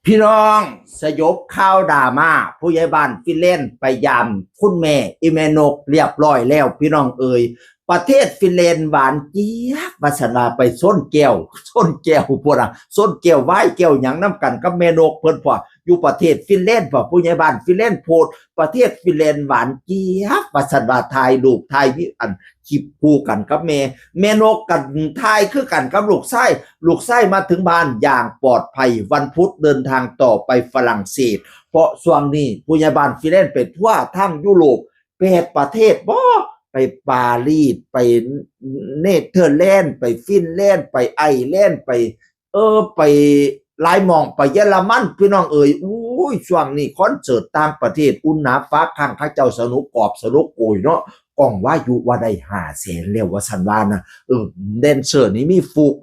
ພີ່ນ້ອງ ສະຫຍົບຂ່າວດຣາມາ ຜູ້ໃຫຍ່ບ້ານຟິນແລນໄປຢາມຄຸນແມ່ອີ່ແມ່ນົກລຽບຮ້ອຍແລ້ວ ພີ່ນ້ອງເອີຍ. ປະເທດຟິນແລນຫວານຈຽບວ່າຊັ້ນວ່າ ໄປຊົນແກ້ວ ຊົນແກ້ວພຸ້ນນະ ຊົນແກ້ວວາຍແກ້ວຫຍັງນຳກັນກັບແມ່ນົກເພິ່ນພຸ້ນ ຢູ່ປະເທດຟິນແລນພຸ້ນ ຜູ້ໃຫຍ່ບ້ານຟິນແລນໂພດ ປະເທດຟິນແລນຫວານຈຽບວ່າຊັ້ນວ່າ ຖ່າຍຮູບຖ່າຍວິ ອັນ ຄລິບຄູ່ກັນກັບແມ່ ແມ່ນົກກໍຖ່າຍຄືກັນກັບລູກຊາຍ ລູກຊາຍມາເຖິງບ້ານຢ່າງປອດໄພ ວັນພຸດເດີນທາງຕໍ່ໄປຝຣັ່ງເສດ ເພາະຊ່ວງນີ້ຜູ້ໃຫຍ່ບ້ານຟຣີແລນໄປທົວທາງຢູໂຣບແປດປະເທດບໍ ໄປປາຣີ ໄປເນເທີແລນ ໄປຟິນແລນ ໄປໄອແລນ ໄປ ເອີ ໄປຫຼາຍໝ່ອງ ໄປເຢຍລະມັນ ພີ່ນ້ອງເອີຍ. ໂອ້ຍ ຊ່ວງນີ້ຄອນເສີດຕ່າງປະເທດອຸ່ນໜາຝາຄັງ ເຂົາເຈົ້າສະໜຸກກອບສະໜຸກໂກຍເນາະ ກ້ອງວາຍຸວ່າໄດ້ຫ້າແສນແລ້ວວ່າຊັ້ນວ່ານະ. ເອີ ແດນເຊີນີ້ມີຟຸກ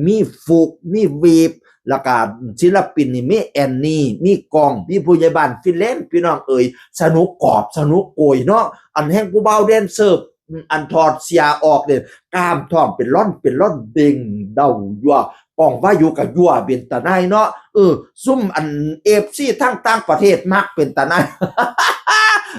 ມີຟຸກ ມີວີບ ແລ້ວກະສິນລະປິນນີ້ມີແອນນີ ມີກ້ອງ ມີຜູ້ໃຫຍ່ບ້ານຟິນແລນ ພີ່ນ້ອງເອີຍ ສະໜຸກກອບສະໜຸກໂກຍເນາະ. ອັນແຮ່ງຜູ້ບ່າວແດນເຊີ ອັນຖອດເສື້ອອອກເດ້ ກ້າມທ້ອງເປັນລ່ອນເປັນລ່ອນເດັ່ງເດົາຢູ່ ກ້ອງວາຍຸກະຍົວເປັນຕາໜ່າຍເນາະ. ເອີ ຊຸມອັນເອັຟຊີທາງຕ່າງປະເທດມັກເປັນຕາໜ່າຍ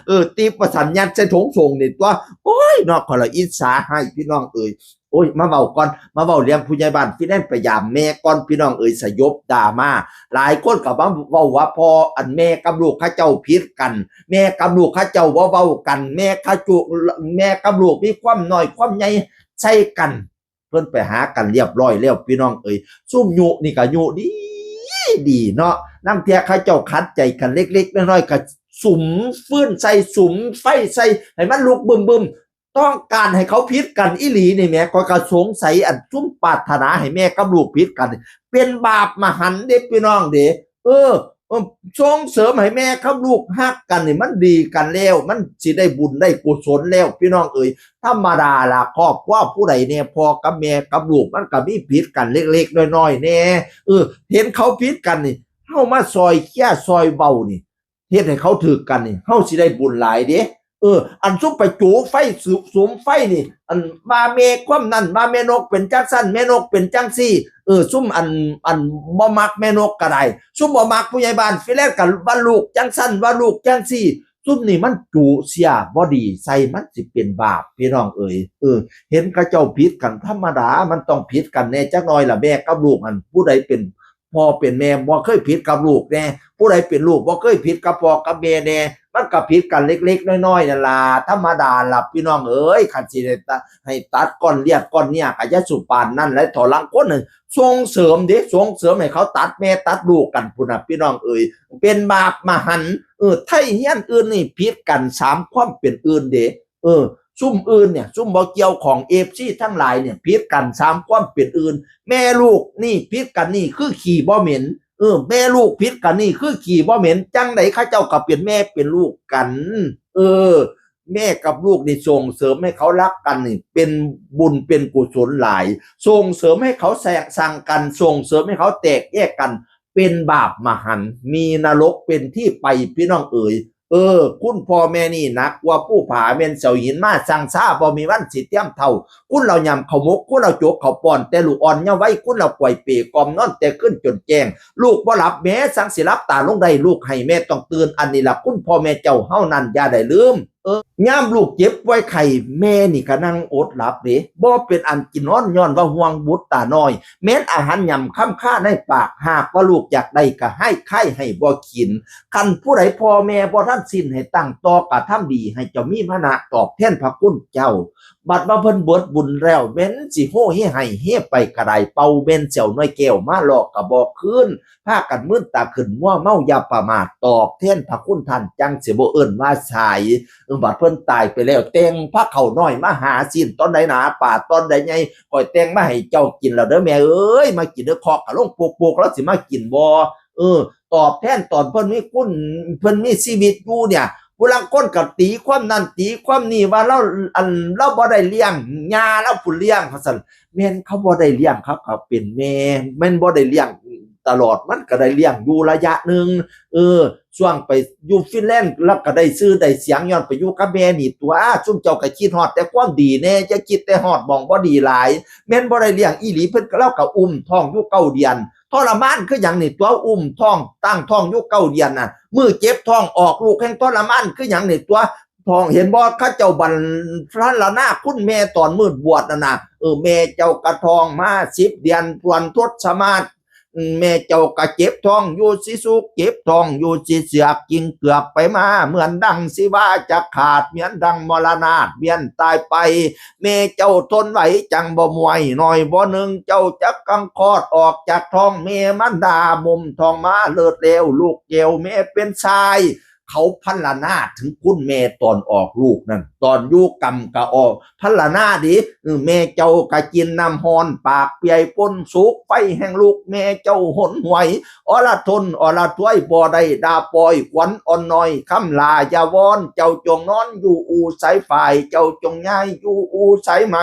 ເອີ ຕິບວ່າຊັ້ນ ຍັດໃສ່ຖົງໂສງນີ້ຕົວະ. ໂອ້ຍເນາະ ຂ້ອຍລະອິດສາໃຫ້ ພີ່ນ້ອງເອີຍ. ໂອ້ຍ ມາເວົ້າກ່ອນ ມາເວົ້າເລື່ອງຜູ້ໃຫຍ່ບ້ານຟຣີແລນໄປຢາມແມ່ກ່ອນ ພີ່ນ້ອງເອີຍ ສະຫຍົບດຣາມາ. ຫຼາຍຄົນກໍມາເວົ້າວ່າ ພໍ່ ອັນ ແມ່ກັບລູກເຂົາເຈົ້າຜິດກັນ ແມ່ກັບລູກເຂົາເຈົ້າບໍ່ເວົ້າກັນ ແມ່ເຂົາຈຸ ແມ່ກັບລູກມີຄວາມນ້ອຍຄວາມໃຫຍ່ໃສ່ກັນ. ເພິ່ນໄປຫາກັນລຽບຮ້ອຍແລ້ວ ພີ່ນ້ອງເອີຍ. ຊຸມຍຸນີ້ກໍຍຸດີ ດີເນາະ ລາງເທື່ອເຂົາເຈົ້າຂັດໃຈກັນເລັກໆນ້ອຍໆ ກໍສຸມຟືນໃສ່ ສຸມໄຟໃສ່ ໃຫ້ມັນລຸກບຶມໆ. ຕ້ອງການໃຫ້ເຂົາຜິດກັນອີ່ຫຼີນີ້ແໝ ຂ້ອຍກໍສົງໄສ ອັນ ຊຸມປາດຖະໜາໃຫ້ແມ່ກັບລູກຜິດກັນນີ້ ເປັນບາບມະຫັນເດ້ ພີ່ນ້ອງເດ້. ເອີ ເອີ ສົ່ງເສີມໃຫ້ແມ່ກັບລູກຮັກກັນນີ້ ມັນດີກັນແລ້ວ ມັນຊິໄດ້ບຸນໄດ້ກຸສົນແລ້ວ ພີ່ນ້ອງເອີຍ. ທຳມະດາລະ ຄອບຄົວຜູ້ໃດແດ່ ພໍ່ກັບແມ່ກັບລູກ ມັນກໍມີຜິດກັນເລັກໆນ້ອຍໆແດ່. ເອີ ເຫັນເຂົາຜິດກັນນີ້ ເຮົາມາຊ່ອຍເຄຍຊ່ອຍເວົ້ານີ້ ເຮັດໃຫ້ເຂົາຖືກກັນນີ້ ເຮົາຊິໄດ້ບຸນຫຼາຍເດ້. ເອີ ອັນຊຸມໄປໂຈໄຟ ສຸ ສຸມໄຟນີ້ ອັນວ່າແມ່ຄວາມນັ້ນ ວ່າແມ່ນົກເປັນຈັ່ງຊັ້ນ ແມ່ນົກເປັນຈັ່ງຊີ້. ເອີ ຊຸມອັນ ອັນບໍ່ມັກແມ່ນົກກໍໄດ້ ຊຸມບໍ່ມັກຜູ້ໃຫຍ່ບ້ານຟຣີແລນກໍວ່າລູກຈັ່ງຊັ້ນ ວ່າລູກຈັ່ງຊີ້. ຊຸມນີ້ມັນຈຸເຊື້ອບໍ່ດີໃສ່ ມັນຊິເປັນບາບ ພີ່ນ້ອງເອີຍ. ເອີ ເຫັນເຂົາເຈົ້າຜິດກັນ ທຳມະດາມັນຕ້ອງຜິດກັນແດ່ຈັກໜ່ອຍລະ ແມ່ກັບລູກຫັ້ນ ຜູ້ໃດເປັນ ພໍ່ເປັນແມ່ບໍ່ເຄີຍຜິດກັບລູກແດ່ ຜູ້ໃດເປັນລູກບໍ່ເຄີຍຜິດກັບພໍ່ກັບແມ່ແດ່ ມັນກໍຜິດກັນເລັກໆນ້ອຍໆນັ້ນລະ ທຳມະດາລະ ພີ່ນ້ອງເອີຍ. ຄັນຊິໄດ້ຕະ ໃຫ້ຕັດກ້ອນລຽດກ້ອນເນຍ ກໍຢ່າສູ່ປານນັ້ນແຫຼະ ເຖົ້າລາງຄົນ ສົ່ງເສີມເດ້ ສົ່ງເສີມໃຫ້ເຂົາຕັດແມ່ຕັດລູກກັນພຸ້ນນະ ພີ່ນ້ອງເອີຍ ເປັນບາບມະຫັນ. ເອີ ໄທເຮືອນອື່ນນີ້ຜິດກັນສາມຄວາມເປັນອື່ນເດ້. ເອີ ຊຸມອື່ນເນຍ ຊຸມບໍ່ກ່ຽວຂ້ອງ ເອັຟຊີທັງຫຼາຍເນຍ ຜິດກັນສາມຄວາມເປັນອື່ນ. ແມ່ລູກນີ້ຜິດກັນນີ້ຄືຂີ້ບໍ່ເໝັນ ເອີ ແມ່ລູກຜິດກັນນີ້ຄືຂີ້ບໍ່ເໝັນ. ຈັ່ງໃດເຂົາເຈົ້າກໍເປັນແມ່ເປັນລູກກັນ. ເອີ ແມ່ກັບລູກນີ້ສົ່ງເສີມໃຫ້ເຂົາຮັກກັນນີ້ເປັນບຸນເປັນກຸສົນຫຼາຍ ສົ່ງເສີມໃຫ້ເຂົາແຕກສັງກັນ ສົ່ງເສີມໃຫ້ເຂົາແຕກແຍກກັນ ເປັນບາບມະຫັນ ມີນະລົກເປັນທີ່ໄປ ພີ່ນ້ອງເອີຍ. ເອີ ຄຸນພໍ່ແມ່ນີ້ໜັກກວ່າພູຜາ ແມ່ນເສົາຫີນມາຊັ່ງຊາ ບໍ່ມີວັນຊິຕຽມເທົ່າ. ຄຸນເຫຼົ່າຫຍ້ຳເຂົ້າໝົກ ຄຸນເຫຼົ່າຈົກເຂົ້າປ້ອນ ແຕ່ລູກອ່ອນເຍົາໄວ ຄຸນເຫຼົ່າກວາຍເປກ່ອມນອນແຕ່ຄືນຈົນແຈ້ງ. ລູກບໍ່ຫຼັບແມ່ສັງຊິຫຼັບຕາລົງໄດ້ ລູກໄຫ້ແມ່ຕ້ອງຕື່ນ. ອັນນີ້ລະຄຸນພໍ່ແມ່ເຈົ້າເຮົານັ້ນຢ່າໄດ້ລືມ. ເອີ ຍາມລູກເຈັບປ່ວຍໄຂ້ ແມ່ນີ້ກໍນັ່ງອົດຫຼັບເດ້ ບໍ່ເປັນອັນກິນນອນ ຍ້ອນວ່າຫ່ວງບຸດຕານ້ອຍ. ແມ່ນອາຫານຫຍ້ຳຄຳຄາໃນປາກ ຫາກວ່າລູກຢາກໄດ້ກໍໃຫ້ຄາຍໃຫ້ບໍ່ກິນ. ຄັນຜູ້ໃດພໍ່ແມ່ບໍ່ທັນສິ້ນໃຫ້ຕັ້ງຕໍ່ ກະທຳດີໃຫ້ເຈົ້າມີມານະຕອບແທນພະຄຸນເຈົ້າ. ບັດວ່າເພິ່ນເບິດບຸນແລ້ວ ແມ່ນຊິໂຮເຮໄຫ້ເຮໄປກະໄດ້ ເປົ່າແມ່ນແຊວໜ່ວຍແກ້ວມາຫຼອກກະບໍ່ຄືນ. ພາກັນມືນຕາຂຶ້ນມົວເມົາ ຢ່າປະໝາດ ຕອບແທນພະຄຸນທ່ານ ຈັ່ງຊິບໍ່ເອີ້ນວ່າສາຍ. ເອີ ບັດເພິ່ນຕາຍໄປແລ້ວ ແຕ່ງພາເຂົ້ານ້ອຍມາຫາ ຊີ້ນຕອນໃດໜາ ປາຕອນໃດໃຫຍ່ ຂ້ອຍແຕ່ງມາໃຫ້ເຈົ້າກິນແລ້ວເດີແມ່ເອີຍ ມາກິນເດີ ເຄາະກະລົງໂປກໆ ລາວຊິມາກິນບໍ່? ເອີ ຕອບແທນຕອນເພິ່ນມີຄຸນ ເພິ່ນມີຊີວິດຢູ່ເນຍ. ຜູ້ລາງຄົນກໍຕີຄວາມນັ້ນຕີຄວາມນີ້ວ່າລາວ ອັນ ລາວບໍ່ໄດ້ລ້ຽງ ຍ່າລາວຜູ້ລ້ຽງວ່າຊັ້ນ. ແມ່ນເຂົາບໍ່ໄດ້ລ້ຽງ ເຂົາກໍເປັນແມ່ ແມ່ນບໍ່ໄດ້ລ້ຽງຕະຫຼອດ ມັນກໍໄດ້ລ້ຽງຢູ່ໄລຍະໜຶ່ງ. ເອີ ຊ່ວງໄປຢູ່ຟິນແລນ ລາວກໍໄດ້ຊື່ໄດ້ສຽງ ຍ້ອນໄປຢູ່ກັບແມ່ນີ້ຕົວະ. ຊຸມເຈົ້າກໍຄິດຮອດແຕ່ຄວາມດີແດ່ ຢ່າຄິດແຕ່ຮອດໝ່ອງບໍ່ດີຫຼາຍ. ແມ່ນບໍ່ໄດ້ລ້ຽງອີ່ຫຼີ ເພິ່ນກໍ ລາວກໍອຸ້ມທ້ອງຢູ່ເກົ້າເດືອນ. ທໍລະມານຄືຫຍັງນີ້ຕົວະ ອຸ້ມທ້ອງ ຕັ້ງທ້ອງຢູ່ເກົ້າເດືອນນະ ມື້ເຈັບທ້ອງອອກລູກແຮ່ງທໍລະມານຄືຫຍັງນີ້ຕົວະ ທ້ອງ ເຫັນບໍ່ ເຂົາເຈົ້າບັນພະລະນາຄຸນແມ່ຕອນມື້ບວດນັ້ນນະ ເອີ ແມ່ເຈົ້າກະທ້ອງມາສິບເດືອນ ທວນທົດສະມາດ ແມ່ເຈົ້າກະເຈັບທ້ອງຢູ່ຊິສຸກ ເຈັບທ້ອງຢູ່ຊິເສືອກ ກິນເກືອກໄປມາ ເໝືອນດັ່ງຊິວາຈະຂາດ ເໝືອນດັ່ງມໍລະນາດວຽນຕາຍໄປ ແມ່ເຈົ້າທົນໄຫວຈັ່ງບໍ່ມວຍ ໜ້ອຍບໍ່ໜຶ່ງເຈົ້າຈັກກັງຄອດອອກຈາກທ້ອງແມ່ມານດາ ໝົມທ້ອງມາເລີດແລ້ວລູກແກ້ວແມ່ເປັນຊາຍ ເຂົາພັນລະນາເຖິງຄຸນແມ່ຕອນອອກລູກນັ້ນ ຕອນຢູ່ກຳກະອອກພັນລະນາເດ້ ເອີ ແມ່ເຈົ້າກະກິນນ້ຳຮ້ອນ ປາກເປື່ອຍປົນສຸກ ໄຟແຮງລຸກ ແມ່ເຈົ້າຫົນຫວຍ ອໍລະທົນ ອໍລະທວຍ ບໍ່ໄດ້ດ່າປ່ອຍ ຂວັນອ່ອນນ້ອຍ ຄຳຫຼ້າຢ່າວອນ ເຈົ້າຈົ່ງນອນຢູ່ອູ່ສາຍຝ້າຍ ເຈົ້າຈົ່ງຍ້າຍຢູ່ອູ່ສາຍໄໝ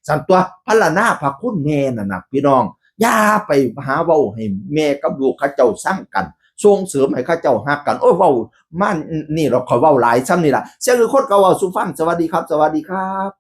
ຊັ້ນຕົວະ ພັນລະນາພະຄຸນແມ່ນັ້ນນະ ພີ່ນ້ອງ ຢ່າໄປຫາເວົ້າໃຫ້ແມ່ກັບລູກເຂົາເຈົ້າຊັງກັນ ສົ່ງເສີມໃຫ້ເຂົາເຈົ້າຮັກກັນ ໂອ້ຍ ເວົ້າມານີ້ດອກ ຂ້ອຍເວົ້າຫຼາຍຊ່ຳນີ້ລະ ສ່ຽງອື່ນຄົນກໍເວົ້າສູ່ຟັງ ສະຫວັດດີຄັບ ສະຫວັດດີຄັບ.